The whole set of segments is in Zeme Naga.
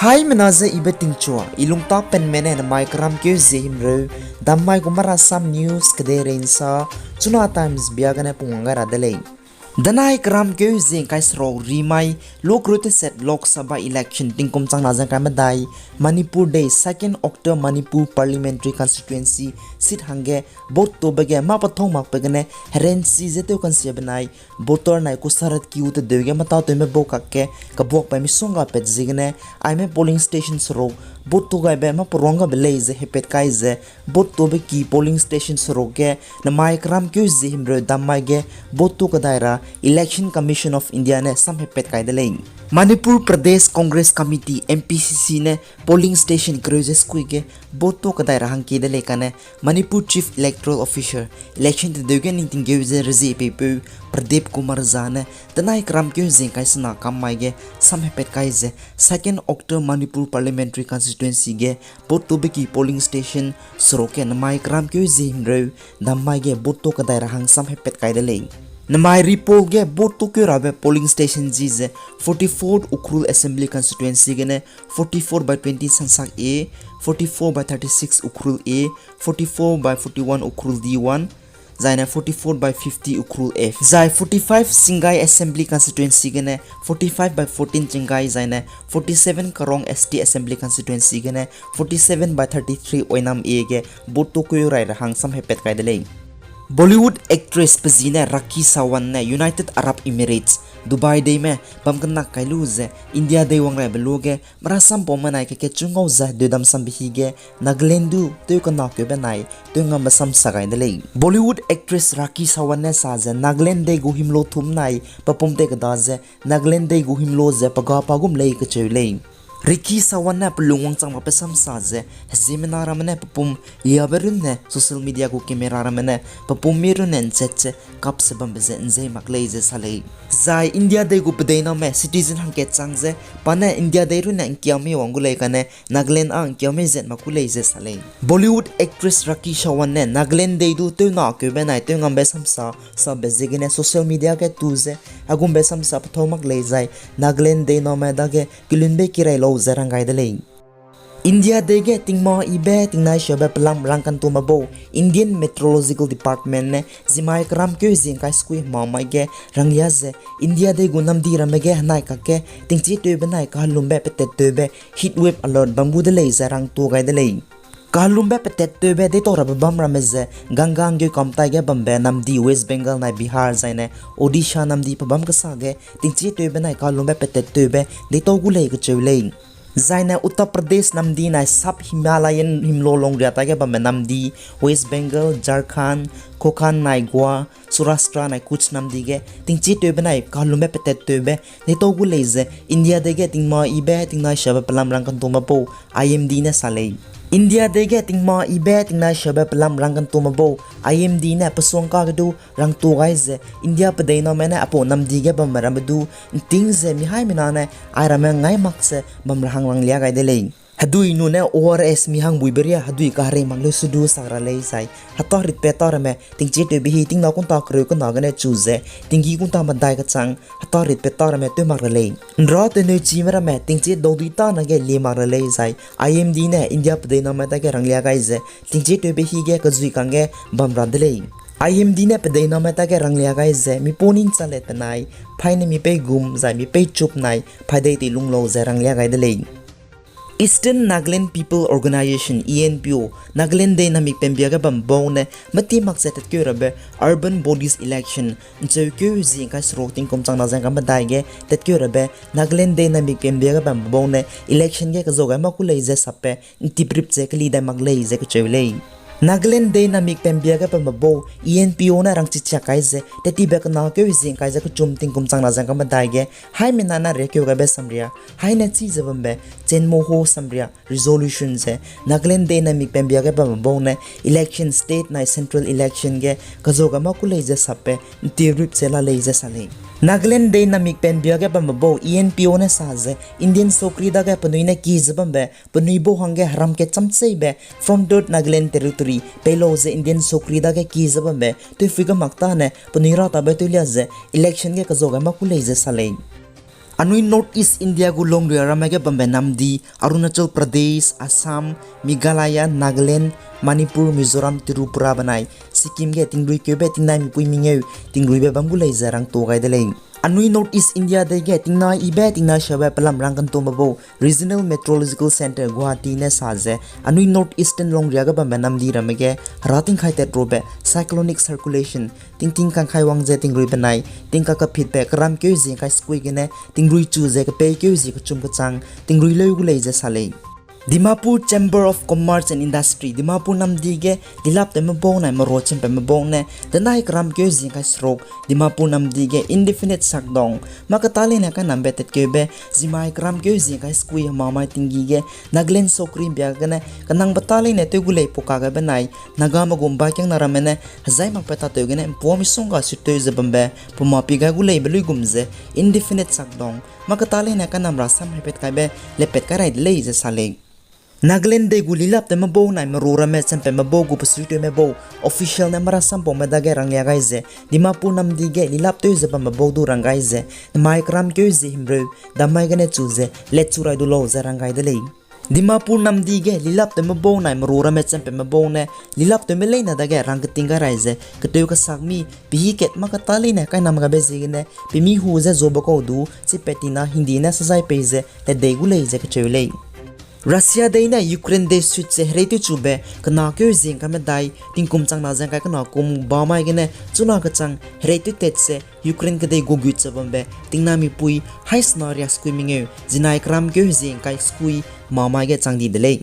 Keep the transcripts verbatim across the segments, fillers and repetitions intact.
Haimena ze ibe tingchua, i lungta penme ne namai keramkeu zie himreu, dammai gu Marasam News kedeirei nsa, Chuna Times bia gene pungwang gai ra de lei. Danai keramkeu zie ngkai seruk rimai, lukrute set Lok Sabha election tingkum changna ze ngkai medai, Manipur dei second Outer Manipur Parliamentary Constituency seat hangge vote tobe ge mâ pathong makbe gene herensi ze tew kansia benai, voter nai kusarat kiu tedeu ge mâtatewme bau kakge, kebuakbe misongga pat ziegene, aime polling station seruk, vote to gaibe mâ peruang gabe lei ze hepat kai ze, vote tobe ki polling station seruk ge, namai keramkeu zie himreu dammai ge, vote to kadai ra, Election Commission of India ne sam hepat kai de lei. Manipur Pradesh Congress Committee, M P C C ne polling station kereu ze skui ge, vote to kadai ra hangkie de lei kane, Manipur Chief Electoral Officer, election tedeu ge ningtingkeu ze rezie peipeu, Pradip Kumar Jha ne, danai keramkeu zie ngkai sena kammai ge, sam hepat kai ze, second Outer Manipur Parliamentary Constituency ge, vote tobe ki polling station, seruk ge namai keramkeu zie himreu, dammai ge vote to kadai ra hang sam hepat kai de lei. Namai repoll ge vote tokeu rabe polling station zi ze, forty-fourth Ukhrul Assembly Constituency gene, forty-four by twenty Sansak A, forty-four by thirty-six Ukhrul A, forty-four by forty-one Ukhrul D one, zaine forty-four by fifty Ukhrul F. Zai forty-five Singai Assembly Constituency gene, forty-five by fourteen Singai, zaine forty-seven Karong S T Assembly Constituency gene, forty-seven by thirty-three Oinam A ge vote tokeu rai ra hang sam hepat kai de lei. Bollywood actress pezine Rakhi Sawant ne United Arab Emirates, Dubai deime bam kenak kai lu ze India dei wang raibe luge, merasampaume nai keke chungau ze deudam sambe hi ge, Nagaland du tew kenakeube nai, tew ngambe sam sa gai de lei. Bollywood actress Rakhi Sawant ne sa ze Nagaland dei gu himlo thum nai, pe pum tei keda ze, Nagaland dei gu himlo ze pe ga pa gum lei kacheu lei. Rakhi Sawant ne pe lung wangchang makbe sam sa ze, heziemmena ramme ne pe pum liabe runne social media gu camera ramme ne pe pum mi runne nchet ze kap se bambe ze nzei mak lei ze sa lei. Zai India dei gu pedeiname citizen hangkat chang ze, pa ne India dei runne ngkiame wang gu lei kane, Nagaland â ngkiame zet mak gu lei ze sa lei. Bollywood actress Rakhi Sawant ne Nagaland dei du tewnakeube nai tew ngambe samsa sabe ziegene social media ge tu ze, aigumbe samsa pethau mak lei zai, Nagaland deiname dage kelunbe kirai lau ze rang gai de lei. India dei ge tingma yibe tingnai siabe pelam rangkantume bau, Indian Meteorological Department ne zimai keramkeu zie ngkai sukui hemamai ge ranglia ze, India dei gu namdi ramme ge henai kakge tingchitewbe nai kahelumbe petettewbe heat wave alert bam gu de lei ze rangtuâ gai de lei. Kahelumbe petettewbe deitau rabe bam ramme ze, Ganga nggeu kam taige bambe namdi West Bengal nai Bihar zaine Odisha namdi pebâm kesa ge tingchitewbe nai kahelumbe petettewbe deitau gu lei kacheu lei. Zaine Uttar Pradesh namdi nai sub Himalayan himlo longria taige bambe namdi West Bengal, Jharkhand, Konkan nai Goa, Saurashtra nai Kutch namdi ge tingchitewbe nai kahelumbe petettewbe deitau gu lei ze India dei ge tingma yibe tingnai siabe pelam rangkantume bau I M D ne sa lei. India dei ge tingma yibe tingnai siabe pelam rangkantume bau I M D ne pesuangka ge du rangtuâ gai ze India pedeiname ne aipau namdi ge bamme ramme du nting ze mihaimena ne airamme ngai mak ze bam ra hang ranglia gai de lei. Hedui nune O R S mi hangbuibe ria hedui kaherei mak leu sudu sak ra lei zai, heta ritpeta ramme tingchitewbe hi tingna kunta kereu kena gene chu ze, tinggi kunta medai kechang heta ritpeta ramme tew mak ra lei. Nra teneuchime ramme tingchit daudui tana ge lie mak ra lei zai, I M D ne India pedeiname dage ranglia gai ze, tingchitewbe hi ge kezui kangge bam ra de lei. I M D ne pedeiname dage ranglia gai ze, mipau ning chalet penai, phaine mi peigum zai mi peichup nai phaidei tei lung lau ze ranglia gai de lei. Eastern Nagaland People Organisation, E N P O, Nagaland dei namik pembia ge bambe bau ne meti mak ze tatkeu rabe urban bodies election, ncheukeu zie ngkai seruk tingkum changna ze ngka medai ge tatkeu rabe Nagaland dei namik pembia ge bambe bau ne election ge kezau gai mak ku lei ze sapbe ntiprip ze keli dai mak lei ze kacheu lei. Nagaland dei namik pembia ge bambe bau E N P O ne rangchichia kai ze, tettibe kena keu zie ngkai ze kechum tingkum changna ze ngka medai ge, haimena ne riakeu gaibe samria, haine chi ze bambe, Chenmo Ho samria, resolution ze, Nagaland dei namik pembia ge bambe bau ne, election state nai central election ge, kezau gai mak ku lei ze sapbe, ntiprip ze la lei ze sa lei. Nagaland dei namik pembia ge bambe bau E N P O ne sa ze, Indian sokri dage penui ne ki ze bambe, penui bau hangge heram kecham cheibe, Frontier Nagaland Territory, peilau ze Indian sokri dage ki ze bambe, tewphui ge mak tane, penui ra tabe tewlia ze, election ge kezau gai mak ku lei ze sa lei. Anui North East India gu longria ramme ge bambe namdi, Arunachal Pradesh, Assam, Meghalaya, Nagaland, Manipur, Mizoram, Tripura benai Sikkim ge tingrui keube tingnai mipui mengeu tingruibe bam gu lei ze rangtuâ gai de lei. Anui North East India dei ge tingnai ibe tingnai siabe pelam rangkantome bau Regional Meteorological Centre Guwahati ne sa ze, anui North Eastern longria ge bambe namdi ramme ge hera tingkai tat rube cyclonic circulation tingting kangkai wang ze tingrui benai tingka kapitbe keram keu zie ngkai sekui gene tingrui chu ze kepei keu zie kechum kechang tingrui leu gu lei ze sa lei. Dimapur Chamber of Commerce and Industry, Dimapur namdi ge lilaptewme bau nai meru chempeume bau ne denai keram keu zie ngkai seruk Dimapur namdi ge indefinite shutdown, mâ keta leine kainambe tatkeube zimai keram keu zie ngkai sekui hemamai tinggi ge Nagaland sokri mbia gene kenangbe ta leine tew gu lei pukage benai Nagame gum bakiangna ramme ne hezai makbe tatew gene mpua misongga sirtew ze bambe puma pi gai gu leibe luigum ze indefinite shutdown, mâ keta leine kainam rasam hepet kaibe lepat kai rai de lei ze sa lei. Nagaland dei gu lilaptewme bau nai meru ramme chempeume bau gu pesuitewme bau official ne marasampaume dage ranglia gai ze, Dimapur namdi ge lilaptew ze bambe bau du rang gai ze, nemai keram keu zie himreu dammai gene chu ze letchu rai du lau ze rang gai de lei. Dimapur namdi ge lilaptewme bau nai meru ramme chempeume bau ne lilaptewme leine dage rangketing gai rai ze, ketew kesak mi pehî kat mâ keta leine kainam gabe ziegene pemi hu ze zuabe kau du chipat tina hingdi ne sazai pei ze ledei gu lei ze kacheu lei. Russia dei ne Ukraine dei sut ze hereitewchube kena keu zie ngkai medai tingkum changna ze ngkai kena kum bamai gene chuna kechang hereitewtat ze Ukraine kedei gu gut ze bambe tingnai mipui haî sena riak sekui mengeu zinai keram keu zie ngkai sekui mamai ge chang di de lei.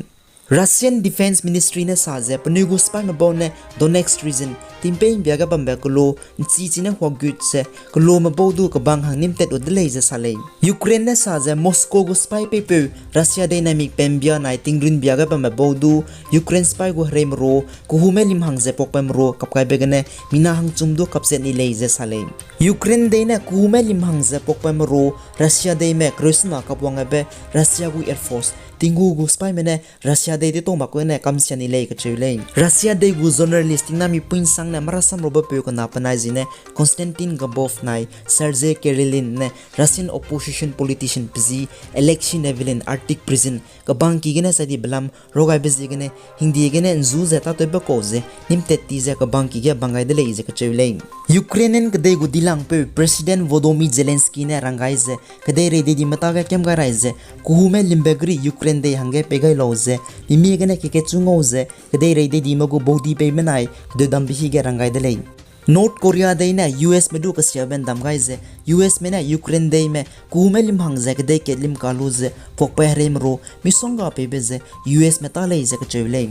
Russian Defence Ministry ne sa ze penui gu sipaime bau ne Donetsk region tingpei mbia ge bambe kelo nchi chine huagut ze kelome bau du kebang hang nîmtat u de lei ze sa lei. Ukraine ne sa ze Moscow gu sipai peipeu Russia dei naimik pembia nai tingrun bia ge bambe bau du Ukraine sipai gu hereimeru kehume lim hang ze puakpaime ru kapkaibe gene mina hangchum du kapzat ni lei ze sa lei. Ukraine dei ne kehume lim hang ze puakpaime ru Russia deime kereusena kapwangbe Russia gu Air Force tinggu gu sipaime ne Russia dei de tau mak ku ne kamsia ni lei kacheu lei. Russia dei gu journalist tingnai mipui nsang ne marasam rabe peu kena penai zie ne Konstantin Gabov nai Sergei Kirillin ne Russian opposition politician pezi Alexei Navalny Arctic prison kebangki gene chai dibe lam rogaibe ziegene hingdi gene nzu ze tatewbe kau ze nîmtat ti ze kebangki ge bang gai de lei ze kacheu lei. Ukrainian kedei gu dilangpeu President Volodymyr Zelensky ne rang gai ze, kedei reidei dime tage kam gai rai ze, kehume limbe geri Ukraine dei hangge pei gai lau ze, mimie gene keketchu ngau ze, kedei reidei dime gu baudi pei menai kedeudambe hi ge rang gai de lei. North Korea dei ne U S me du kesiabe ndam gai ze, U S me ne Ukraine deime kehume lim hang ze kedei kat lim ka lu ze puakpai hereimeru misongga peibe ze U S me ta lei ze kacheu lei.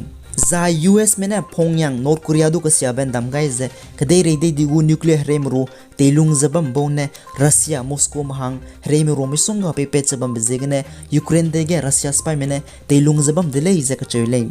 Zai U S me ne Pyongyang North Korea du kesiabe ndam gai ze, kedei reidei di gu nuclear hereimeru teilung ze bam bau ne Russia Moscow me hang hereimeru misongga peipat ze bambe ziegene Ukraine dei ge Russia sipaime ne teilung ze bam de lei ze kacheu lei.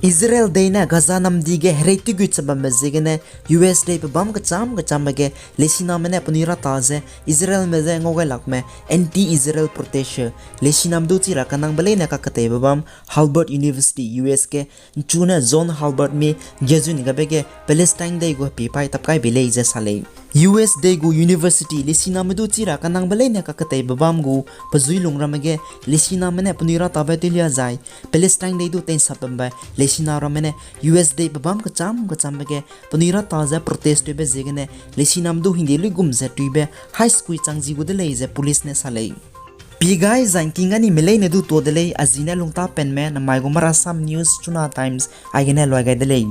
Israel dei ne Gaza namdi ge herei tegut ze bambe ziegene U S dei pebâm kechâm kechâmbe ge lesiname ne penui ra ta ze Israelme je ngau gai lakme anti-Israel protest lesiname du chi ra kanangbe leine kaketeibe bam Harvard University U S ge nchune John Harvard mi gazun gabe ge Palestine dei gu hepî paî tap kai bei lei ze sa lei. U S dei gu university lesiname du chi ra kanangbe leine kaketeibe bam gu pezui lung ramme ge lesiname ne penui ra tabe tewlia zai Palestine dei du teinsap bambe lesina ramme ne U S dei pebâm kechâm kechâmbe ge penui ra ta ze protest tewbe ziegene lesiname du hingde luigum ze tuibe hai sekui chang zi gu de lei ze police ne sa lei. Pi gai zai ngking ga nime leine du tuâ de lei, a zi ne lungtapenme namai gu Marasam News Chuna Times aigene luai gai de lei.